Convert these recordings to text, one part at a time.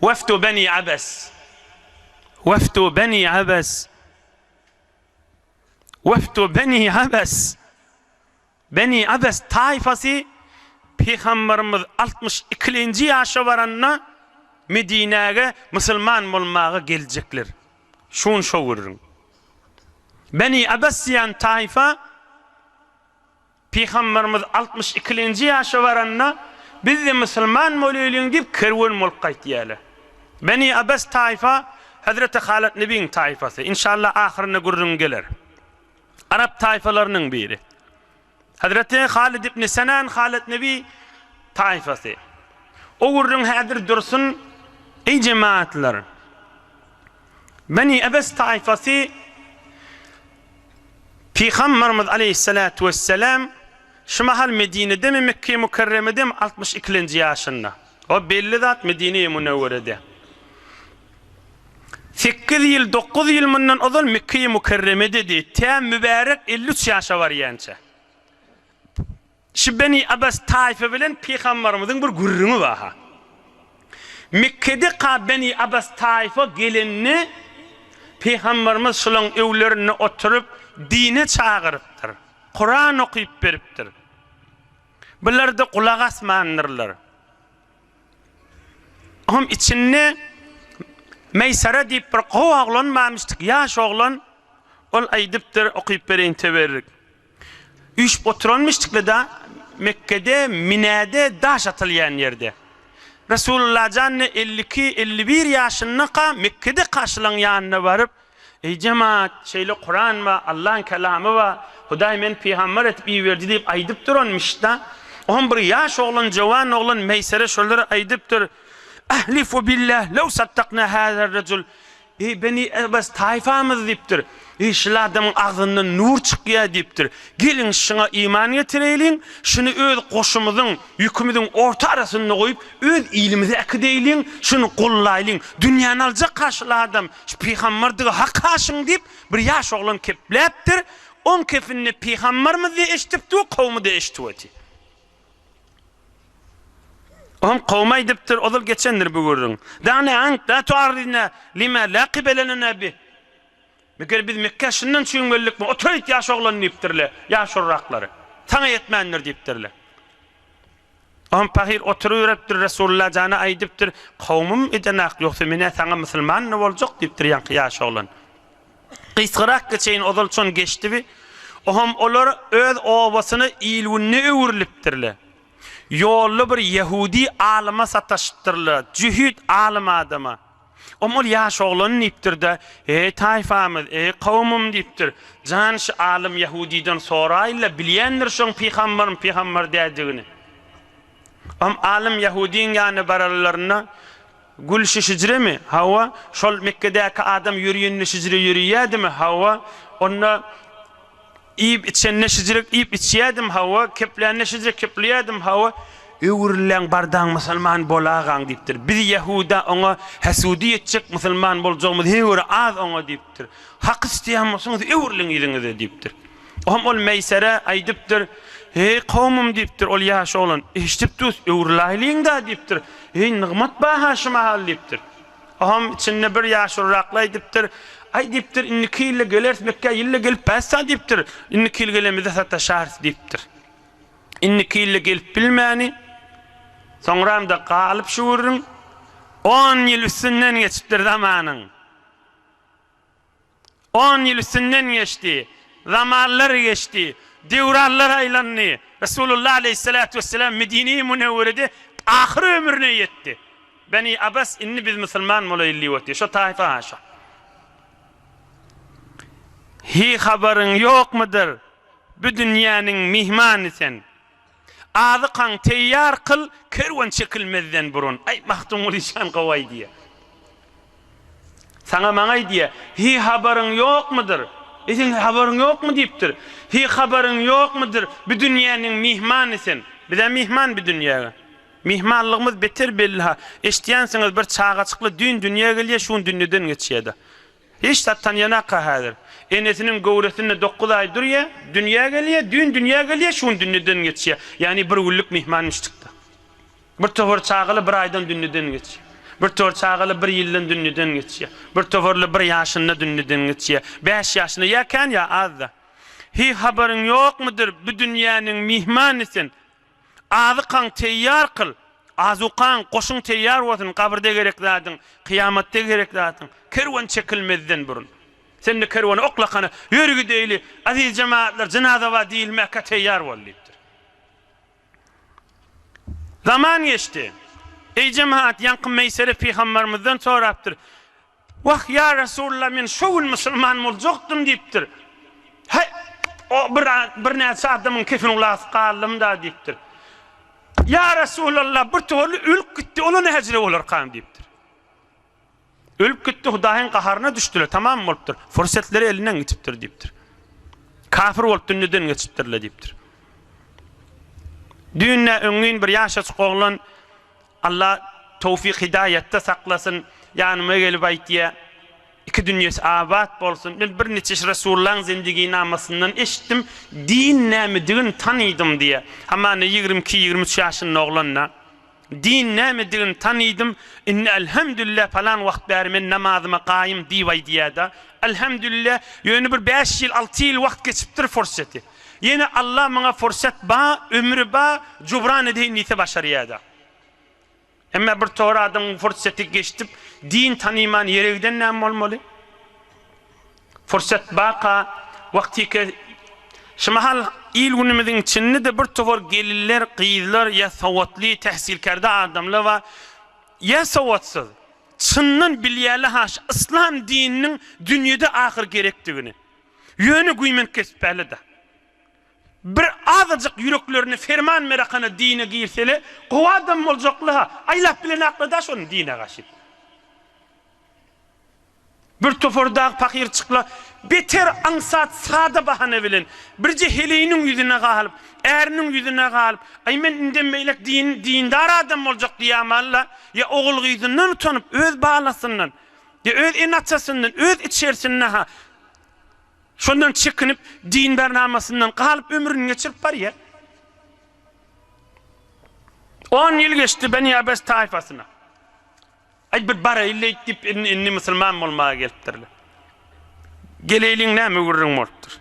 Wefdu Beni Abes. Wefdu Beni Abes. Wefdu Beni Abes. Beni Abes taýfasy Pygamberimiz 62-nji ýaşa baranda Medinäge musulman bolmaga geljekler. Şun şo gürrüň. Beni Abes diýen taýfa Pygamberimiz 62-nji ýaşa baranda, Biz-de musulman bolaýlyň diýip, kerwen bolup gaýtýarlar. Beni Abes taýfa Hezreti Halyt Nebiň taýfasy. Inşallah ahyrynda gürrüň geler. Arap taýfalarynyň biri. Hezreti Halyt ibn Senan Halyt Nebi taýfasy. O gürrüň häzir dursun, eý jemaatlar! Beni Abes taýfasy Pygamberimiz aleýhissalatu wesselam şu mahal Medinedemi, Mekge-i Mükerremedemi 62-lenji ýaşynda. O belli zat Medine-i Münewwerede. Sekiz ýyl, dokuz ýyl mundan ozal Mekge-i Mükerremededi, tä mübärek 53 ýaşa barýança. Şu Beni Abas taýfa bilen pygambarymyzyň bir gürrüňi bar-ha. Mekgede-ka Beni Abas taýfa gelende, pygambarymyz şolaň öwlerinde oturyp, dine çagyrypdyr. Kuran okyp beripdir. Bular-da gulak asmandyrlar. Oňam içinde Meýsara diýip bir gowy oglan barmyşdyk, ýaş oglan. Ol aýdypdyr, okyp bereýin teberrik. Üýşüp oturanmyşdykda-da, Mekgede, Minäde daş atylýan ýerde. Resulullah jan-da 52, 51 ýaşyndaka Mekgede kaşylaň ýanyna baryp, Eý jemaat, şeýle Kuran bar, Allaň kelamy bar, Hudaý meni pygamber edip iberdi diýip aýdyp duranmyş-da. Oňam bir ýaş oglan, jowan oglan Meýsere şolary aýdypdyr, Ahlifu billah, lew saddakna hazar rejul. Eý, Beni Ebes taýfamyz diýipdir. Eý, şul adamyň agzyndan nur çykýar diýipdir. Geliň, şuňa iman getireýliň, şuny öz goşumyzyň, ýükümiziň orta arasynda goýup, öz ilimize äkideýliň, şuny gollaýlyň. Dünýäni aljak-ha şul adam, şu pygamberdige hak-ha şuň diýip, bir ýaş oglan kepläpdir. Oň kepinde pygamberimiz diýip eşidipdi we kowmy-da eşidip otyr. Oňam kowum aýdypdyr, ozal geçendir bu gürrüň. Da'na ank, la tuarridna lima la qibele lena bih. Meger biz Mekgä şundan üçin geldikmi? Otur-eýt ýaş oglan diýipdirler, ýaşulraklary. Saňa ýetmändir diýipdirler. Oňam pahyr oturyberipdir, Resulullah jana aýdypdyr, Kowumym edenak, ýogsa men-ä saňa musulman-da boljak diýipdir ýaňky ýaş oglan. Gysgarak geçeýin ozal çon geçdi bi. Oham olar öz obasyna il-gününe öwrülipdirler. Ýolda bir ýehudi alyma sataşypdyrlar, jühüt alym adama. Om ol ýaş oglan diýipdir-de, Eý taýfamyz, eý kowumym diýipdir, jan şu alym ýehudiden soraýyn-la, bilýändir şoň pygambaryň pygambar däldigini. Om alym ýehudiň ýanyna baranlarynda, Gül şu şijremi? Hawa. Şol Mekgedäki adam ýörýände şijre ýörýädimi? Hawa. Onda iýip içende şijrek iýip içýädimi? Hawa. Keplände şijrek kepleýädimi? Hawa. Öwrülläň bardaň musulman bolagaň diýipdir. Biz ýehuda oňa häsudi etjek musulman boljagymyz heý az oňa diýipdir. Hak isleýän bolsaňyz öwrüliň yzyňyza diýipdir. Oňam ol Meýsere aýdypdyr, Heý, kowumym diýipdir, ol ýaş oglan, eşidip dus, öwrüläýliň-dä diýipdir. Heý, nygmat bar-ha şu mahal diýipdir. Oňam içinde bir ýaşulurakly aýdypdyr, Aý diýipdir, indiki ýylda geleris Mekgä, ýylda gelip bäs-dä diýipdir, indiki ýyl gelemizde sataşarys diýipdir. Indiki ýylda gelip bilmäni, soňram-da galyp şu gürrüň, on ýyl üstünden geçipdir zamanyň. On ýyl üstünden geçdi. Zamanlar geçdi. Döwranlar aýlandy. Resulullah aleýhissalatu wesselam Medine-i Münewwerede ahyr ömrüne ýetdi. Beni Abbas indi biz musulman bolaýly diýip otyr. Şo taýfa ha şo. Hi habaryň ýokmudyr? Bu dünýäniň myhmany sen. Azykaň teýýar kyl, kerwen çekilmezden burun. Aý, Magtymguly işan gowy aýdýar. Saňa maňa aýdýar, Hi habaryň ýokmudyr? Eý, seň habaryň ýokmy diýipdir. Hi habaryň ýokmudyr, bu dünýäniň myhmany sen. Biz-ä myhman bu dünýäge. Myhmanlygymyz beter belli-ha. Eşidýänsiňiz, bir çagaçykly düýn dünýä gelýär, şu gün dünýeden geçýär-de. Hiç zat tanýanaka häzir. Enesiniň göwresinde dokuz aý durýa, dünýä gelýä, düýn dünýä gelýä, şu gün dünýeden geçýä. Ýagny bir günlük myhman müşdükde. Bir topar çagaly bir aýdan dünýeden geçýä. Bir topar çagalar bir ýyldan dünýeden geçýär. Bir toparly bir ýaşynda dünýeden geçýär. Bäş ýaşynda ýa kän ýa az-da. Hiý habaryň ýokmudyr, bu dünýäniň myhmany sen. Azykaň teýýar kyl. Azukaň, goşuň teýýar bolsun, gabyrda gerek zadyň, kyýamatda gerek zadyň, kerwen çekilmezden burun. Sen-de kerweni oklakana, ýör gideýli, aziz jemagatlar, jynaza bar diýilmäkä teýýar bol diýipdir. Zaman geçdi. Eý jemagat, ýaňky Meýsere pygambarymyzdan sorapdyr. Wah, ýa Resulallah, men şo gün musulman boljakdym diýipdir. Haý, o bir birnäçe adamyň kefini ulasyp galdym-da diýipdir. Ýa Resulallah, bir toparly ölüp gitdi, ola näjire bolarkam diýipdir. Ölüp gitdi, Hudaýyň gaharyna düşdüler, tamam bolupdyr. Fursetleri elinden gitipdir diýipdir. Kafir bolup dünýeden geçipdirler diýipdir. Düýn-nä öňňin bir ýaşajyk oglan Allah towfyk hidaýatda saklasyn, ýanyma gelip aýtýa, Iki dünýesi abat bolsun, men bir niçe Resulullaň zindiginamasyndan eşitdim, din nämedigini tanydym diýýä. Hamana 22, 23 ýaşynda oglan-da. Din nämedigini tanydym, indi elhemdülillah palan wagt bäri men namazyma gaýym diýip aýdýa-da. Elhemdülillah, ýöne bir bäş ýyl, alty ýyl wagt geçipdir furseti. Ýene Allah maňa fursat ba, ömri ba, jubran edeýin diýse başarýa-da. Emma bir tor adamyň furseti geçdip, din tanyman ýere giden näme bolmaly? Fursat baka, wagtyke Şu mahal il-günümiziň içinde-de bir topar gelinler, gyzlar ýa sowatly, tähsilkerde adamlar bar, ýa sowatsyz. Çyndan bilýärler ha şu yslam dininiň dünýede ahyr gerekdigini. Ýöne güýmenip kesipärler-de. Bir azajyk ýüreklerine ferman berakana dine girsele, gowy adam boljakly-ha. Aýlap bilenaklar-da şony dine garşy. Bir topar dag pahyrçykla beter aňsat sada bahana bilen birje heleýiniň ýüzüne galyp, äriniň ýüzüne galyp, aý men indem beýlek din dindar adam boljak diýämalla, ýa ogul-gyzyndan utanyp, öz balasyndan, ýa öz ene-atasyndan, öz içerisinde-ha şondan çekinip din bernamasyndan galyp ömrüni geçirip barýar. On ýyl geçdi Beni Abes taýfasyna. Aý bir baraýyl-leýt diýip indi indi musulman bolmaga gelipdirler. Geleýliň näme gürrüň bolupdyr.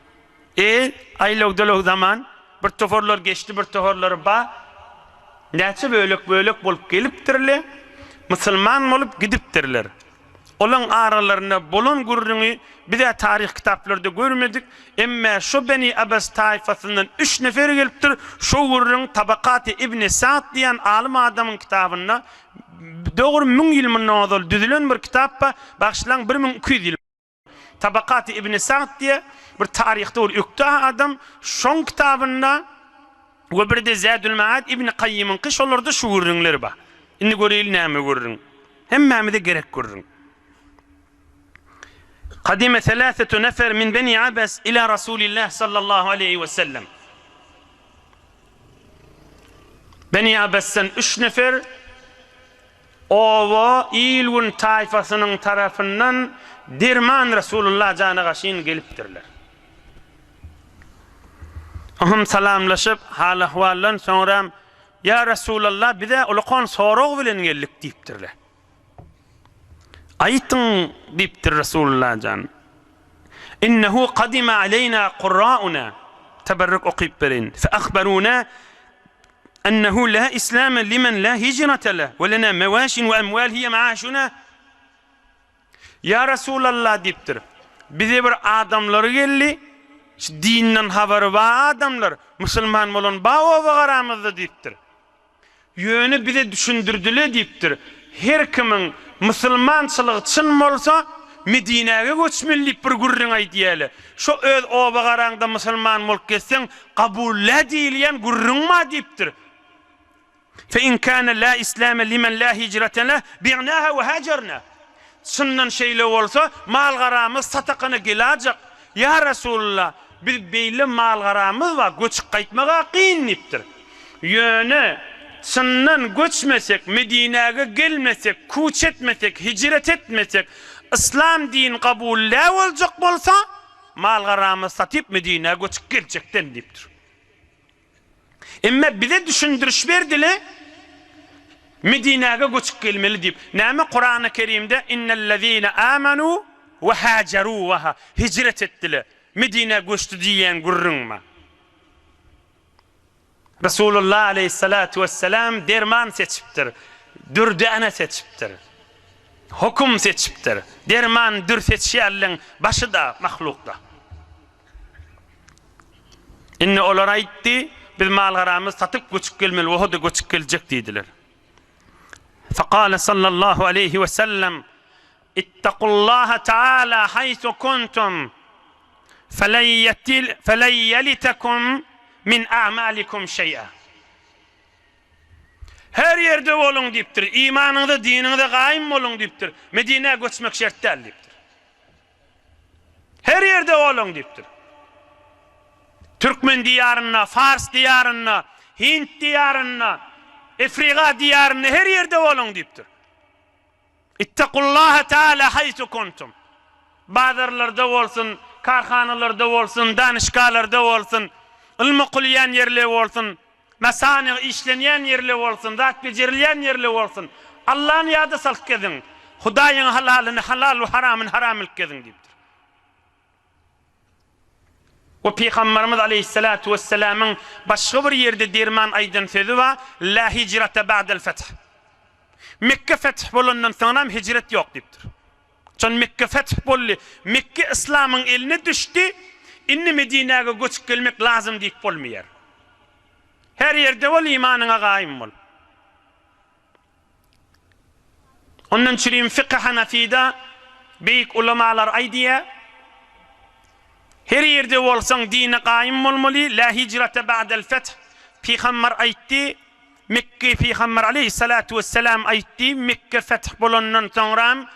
E, aýlaw-dalaw zaman, bir toparlar geçdi, bir toparlary ba, näçe bölek-bölek bolup gelipdirler, musulman bolup gidipdirler. Olaň aralarynda bolan gürrüňi biz-ä taryh kitaplarda görmedik, emme şo Beni Abas taýfasyndan üç nefer gelipdir, şo gürrüň Tabakaty Ibni Sa'd diýen alym adamyň kitabynda, dogry müň ýyl mundan ozal düzülen bir kitap bar, bagyşlaň 1200 ýyl. Tabakaty Ibni Sa'd diýe bir taryhda bir ökde adam, şoň kitabynda we bir-de Zädül Maad Ibni Kaýýymyňky şolarda şu gürrüňler bar. Indi göreýli näme gürrüň. Hemmämize gerek gürrüň. Kadime selasetu nefer min Beni Abes ila Rasulillah sallallahu aleýhi we sellem. Beni Abesden üç nefer oba il-gün taýfasynyň tarapyndan derman Resulullah jana gaşyn gelipdirler. Ohm salamlaşyp, hal-ahwaldan soňram, Ýa Resulallah, biz-ä ulakan sorag bilen geldik diýipdirler. Aýtyň, diýipdir Resulullah jan. Innehu kadime aleýna kurrauna, teberrük okyp bereýin, fe ahberuna ennehu la islame limen la hijrete leh we lena mewaşin we emwal hiye maaşuna. Ýa Resulallah diýipdir. Bize bir adamlar geldi, şu dinden habary bar adamlar, musulman bolan bar oba garamyzda diýipdir. Ýöne bize düşündirdiler diýipdir. Her kimiň musulmançylygy çyn bolsa, Medinäge göçmeli diýip bir gürrüň aýdýarlar. Şo öz oba garaňda musulman bolup gezseň, kabullä diýilýän gürrüň bar diýipdir. Fe in kâne lâ islâme limen lâ hicrete leh, bi'nâhâ ve hâcernâ. Çyndan şeýle bolsa, mal-garamyz satakana gelajak. Ýa Resulallah, biz beýle mal-garamyz bar, göçüp gaýtmaga kyn diýipdir. Ýöne, çyndan göçmesek, Medinäge gelmesek, kuç etmesek, hijret etmesek, yslam dini kabul lä boljak bolsa, mal-garamyzy satyp Medinä göçüp geljekden diýipdir. Emme bize düşündiriş berdile. Medinäge göçüp gelmeli diýip. Näme Kurany Kerimde innellezine amanu we hajaru we hijret etdiler. Medinä göçdi diýýän gürrüňmi? Resulullah aleýhissalatu wessalam derman seçipdir, dürdäne seçipdir, hokum seçipdir. Derman dür seçýänleň başy-da mahlukda. Indi olar aýtdy, Biz mal-garamyzy satyp göçüp gelmeli, oha-da göçüp geljek diýdiler. Fekale sallallahu aleýhi we sellem, Ittakullaha taala haýsu kuntum, felen ýelitekum min a'malikum şeý'a. Her ýerde boluň diýipdir, imanyňyza, diniňize gaýym boluň diýipdir. Medinä göçmek şert däl diýipdir. Her ýerde boluň diýipdir. Türkmen diýarynda, Fars diýarynda, Hind diýarynda, Efriga diýarynda her ýerde boluň diýipdir. Ittakullaha taala haýsu kuntum. Bazarlarda bolsun, karhanalarda bolsun, danyşgalarda bolsun, ylym okulýan ýerle bolsun, Mesanig işlenýän ýerle bolsun, zat bejerilýän ýerle bolsun, Allany ýada salyp geziň, Hudaýyň halalyny halal we haramyny haram bilip geziň diýipdir. We Pygamberimiz aleýhissalatu wessalamyň başga bir ýerde derman aýdan sözi bar, La hijrete ba'del feth. Mekge feth bolandan soňram hijret ýok diýipdir. Çon Mekge feth boldy, Mekge yslamyň eline düşdi, indi Medinäge göçüp gelmek lazym diýip bolmaýar. Her ýerde bol, imanyňa gaýym bol. Ondan çürim fykh Hanafida beýik ulamalar aýdýar, Her ýerde bolsaň dine gaýym bolmaly, la hijrete ba'del feth, Pygamber aýtdy, Mekge Pygamber aleýhissalatu wessalam aýtdy, Mekge feth bolandan soňram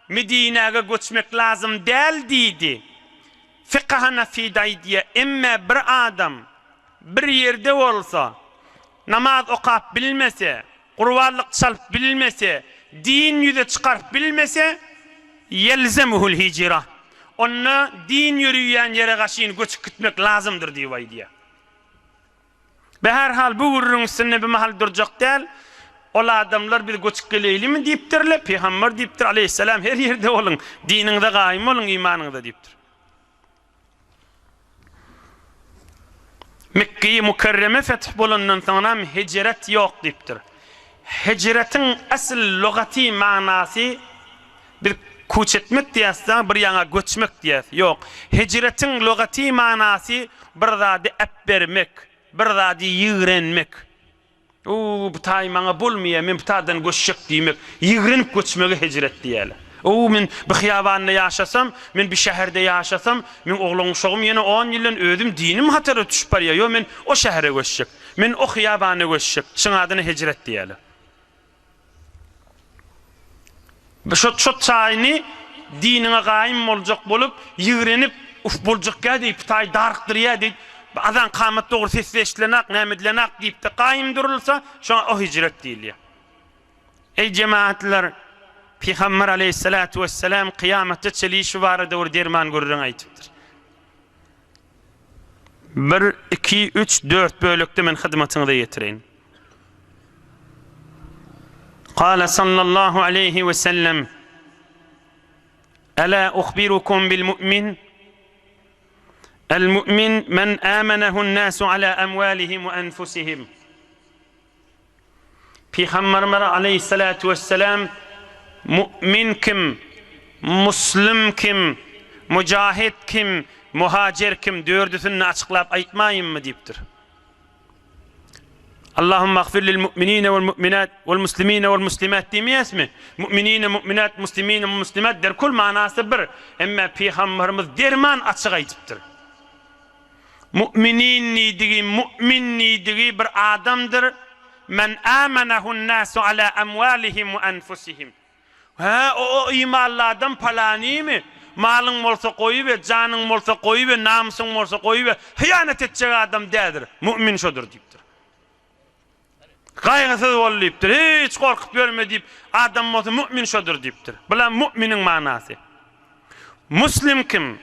Medinäge göçmek lazym däl diýdi. Fykh Hanafide aýdýar, emme bir adam bir ýerde bolsa, namaz okap bilmese, gurbanlyk çalyp bilmese, din ýüze çykaryp bilmese, ýelzemuhul hijra, onda din ýörüýän ýere gaşyn göçüp gitmek lazymdyr diýip aýdýar. Be-herhal, bu gürrüň üstünde bir mahal durjak däl. Ol adamlar biz göçüp geleýlimi diýipdirler. Pygamber diýipdir, aleýhissalam, her ýerde boluň, diniňize gaýym boluň, imanyňyza diýipdir. Mekgeýi Mükerreme feth bolandan soňram hijret ýok diýipdir. Hijretiň asyl lugaty manasy biz kuç etmek diýäs-de, bir ýaňa göçmek diýäs. Ýok. Hijretiň lugaty manasy bir zady äpbermek, bir zady ýigrenmek. Ow, bu taý maňa bolmaýar, men bu taýdan göçjek diýmek, ýigrenip göçmege hijret diýýärler. Ow, men bu hyýabanda ýaşasam, men bu şäherde ýaşasam, meň oglan-uşagym ýene on ýyldan özüm dinim hatara düşüp barýar, ýok, men o şähere göçjek, men o hyýabana göçjek, şuň adyna hijret diýýärler. Şo şo çaýyny diniňe gaýym boljak bolup, ýigrenip, uf, boljakýa diýip, taý darykdyrýa diýip, azan kamat dogry sesli eşidilenak, näme edilenak diýip-de gaýym durulsa, şoňa o hijret diýilýär. Eý jemagatlar, Pygamber aleýhissalatu wessalam kyýamatda çenli şu barada bir derman gürrüň aýdypdyr. Bir, iki, üç, dört bölekde men hyzmatyňyza ýetireýin. Kale sallallahu aleýhi we sellem, Ela uhbirukum bil mu'min? El mu'min men amenehun nasu ala amwalihim we enfusihim. Pygamberimiz aleýhissalatu wesselam mu'min kim, muslim kim, mujahid kim, muhajir kim dördüsini açyklap aýtmaýynmy diýipdir. Allahumma agfir lil mu'minine wal mu'minat wal muslimine wal muslimat diýmeýäsmi? Mu'minine, mu'minat, muslimine, muslimat derkul manasy bir. Emma Pygamberimiz derman açyk aýdypdyr. Mu'minin diýdigi, mu'min diýdigi bir adamdyr, Men amenehun-nasu ala amwalihim we enfusihim. Hä, o-o imanly adam palanymy? Malyň bolsa goýuber, janyň bolsa goýuber, namysyň bolsa goýuber, hyýanat etjek adam däldir. Mu'min şodur diýipdir. Gaýgysyz bol diýipdir. Hiç gorkup ýörme diýip, adam bolsa mu'min şodur diýipdir. Bulam mu'miniň manasy. Muslim kim?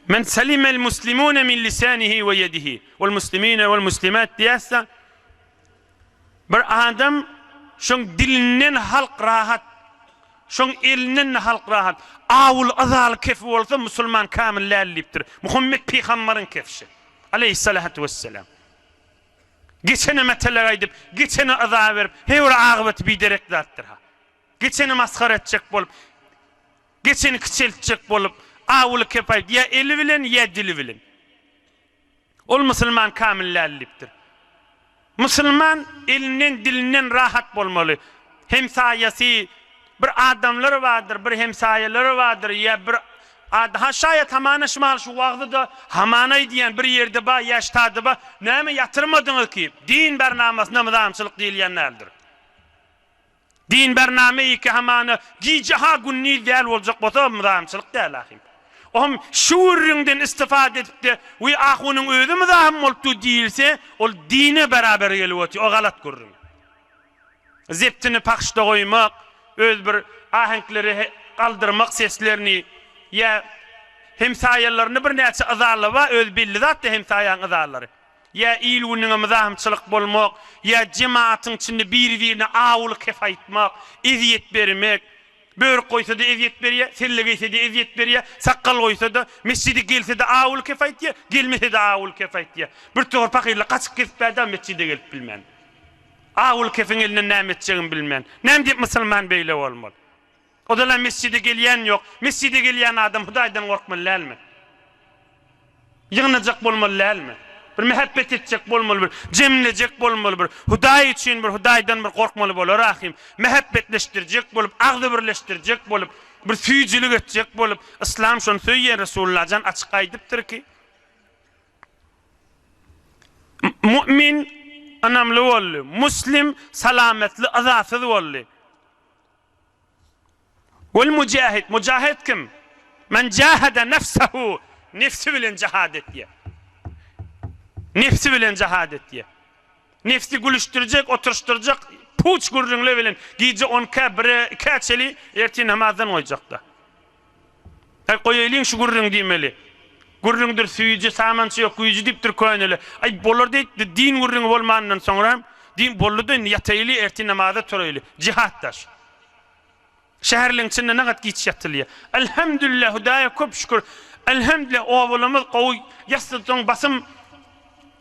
Men selimel muslimune min lisanihi we ýedihi. Wal muslimine wal muslimat diýäs-de, bir adam. şoň dilinden halk rahat, şoň elinden-de halk rahat. Awuly yzaly kefi bolsa musulman kamil däl diýipdir. Muhammet pygambaryň kefşi. Aleýhissalatu wesselam. Geçene meteler aýdyp, geçene yza berip, her bir agybaty biderek zatdyr-ha. Geçeni masgara etjek bolup, geçeni kiçeltjek bolup, awuly kep aýdyp, ýa eli bilen, ýa dili bilen. Ol musulman kamil däl diýipdir. Musulman elinden, dilinden rahat bolmaly. Hemsaýasy, bir adamlar bardyr, bir hemsaýalary bardyr, ýa bir ad, ha şaýat hamana şumal şu wagzy-da hamana aýdýan bir ýerde bar, ýa ştada bar, näme ýatyrmadyňyz ki, din barnamasyna myzamçylyk diýilýän däldir. Din bername iki hamana gije ha gündiz däl boljak bolsa myzamçylyk däl ahym. Ohm şu gürrüňden istifade edipde we ahunyň özi myzahym bolupdy diýilse ol dine beraber gelip otyr o galat gürrüň. Zeptini pahşda goýmak, öz bir aheňkleri galdyrmak seslerini ýa hemsaýalaryny birnäçe yzarlaba özi belli zatda hemsaýaň yzarlary. Ýa il-günüňe myzahymçylyk bolmak, ýa jemagatyň içinde biri-birine awuly kep aýtmak, ezýet bermek. Börük goýsa-da ezýet berýär, selle geýse-de ezýet berýär, sakgal goýsa-da, mesjide gelse-de awuly kep aýtýar, gelmese-de awuly kep aýtýar. Bir topar pahyrlar gaçyp gezip bärde mesjide gelip bilmän. Awuly kefiň elinden näme etjegini bilmän. Näme diýip musulman beýle bolmaly? Ozal-a mesjide gelýän ýok. Mesjide gelýän adam Hudaýdan gorkmaly dälmi? Ýygnajak bolmaly dälmi? Bir mähebbet etjek bolmaly bir, jemlejek bolmaly bir, Hudaý üçin bir Hudaýdan bir gorkmaly bolar ahym. Mähebbetleşdirjek bolup, agzybirleşdirjek bolup, bir süýjülik etjek bolup, Yslam şony söýýär Resullajan açyk aýdypdyr ki, Mu'min ynamly boldy, muslim salamatly, yzasyz boldy. Wal mujahid, mujahid kim? Men jahada nefsehu, nefsi bilen jihad etýär. Nefsi bilen jihad etýär. Nefsi gülüşdirjek, oturyşdyrjak puç gürrüňler bilen gije on ikä, bire, ikä çeli ertir namazdan goýjakda. Aý goýaýlyň şu gürrüňi diýmeli. Gürrüňdir süýji, samança ýok güýji diýipdir köneler. Aý bolar diýipdi, din gürrüňi bolmanyndan soňra din boldy-da indi ýataýly, ertir namaza turaýly. Jihat daş. Şäherleň içinde nagat giç ýatylýar. Elhamdülillah Hudaýa köp şükür. Elhamdülillah obalarymyz gowy. Ýatsaň basym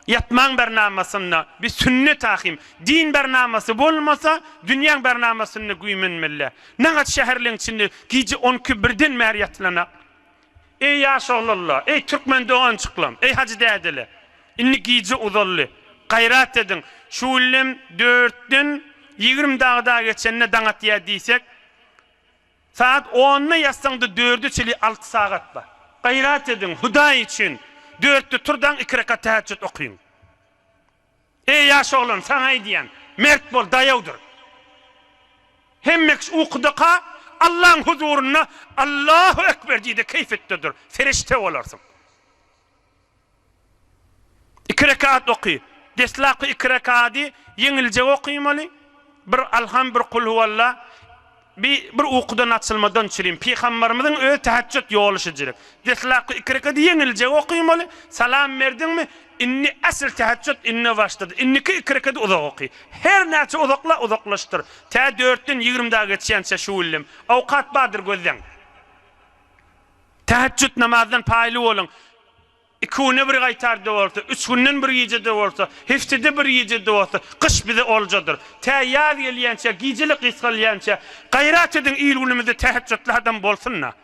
Ýatmaň bernamasynda bi sünnet ahym. Din bernamasy bolmasa, dünýäň bernamasynda güýmenmeli. Nagat şäherleň içinde gije on iki birden bäri ýatylanak. Eý ýaş oglanlar, eý türkmen doganjyklam, eý hajy dädeler. Indi gije uzaldy. Gaýrat ediň. Şu güllem dörtden 20 dagy-da geçende daň atýar diýsek, Sagat onda ýatsaňda dörde çenli alty sagat bar. Gaýrat ediň, Hudaý üçin, dörtde turdaň iki rekat täheçjüt okyň. Eý ýaş oglan, saňa aýdýan, mert bol, daýaw dur. Hemme kişi ukudaka, Allaň huzurynda Allahu ekber diý-de keýp et-de dur, serişde bolarsyň. Iki rekat oky. Deslapky iki rekady ýeňiljek okymaly. Bir Alham, bir Kulhuwalla. Bi bir ukudan açylmadan çürim. Pygambarymyzyň öz täheçjüt ýoly şujurek. Deslapky iki rekady ýeňiljek okymaly. Salam berdiňmi, indi asyl täheçjüt indi başlady. Indiki iki rekady uzak oky. Her näçe uzakla, uzaklaşdyr. Tä dörtden 20 dagy geçýänçä şu güllem. Awkat bardyr gözleň. Täheçjüt namazdan paýly boluň. Iki güne bir gaýtar-da bolsa, üç günden bir gije-de bolsa, hepdede bir gije-de bolsa, gyş bize oljadyr. Tä ýaz gelýänçä, gijeler gysgalýança, gaýrat ediň il-günümizde täheçjütli adam bolsun-da.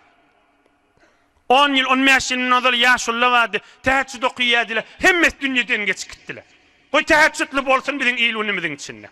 On ýyl, on bäş ýyl mundan ozal ýaşulular bardy, täheçjüt okaýardylar, hemmesi dünýeden geçip gitdiler. Goý täheçjütli bolsun biziň il-günümiziň içinde.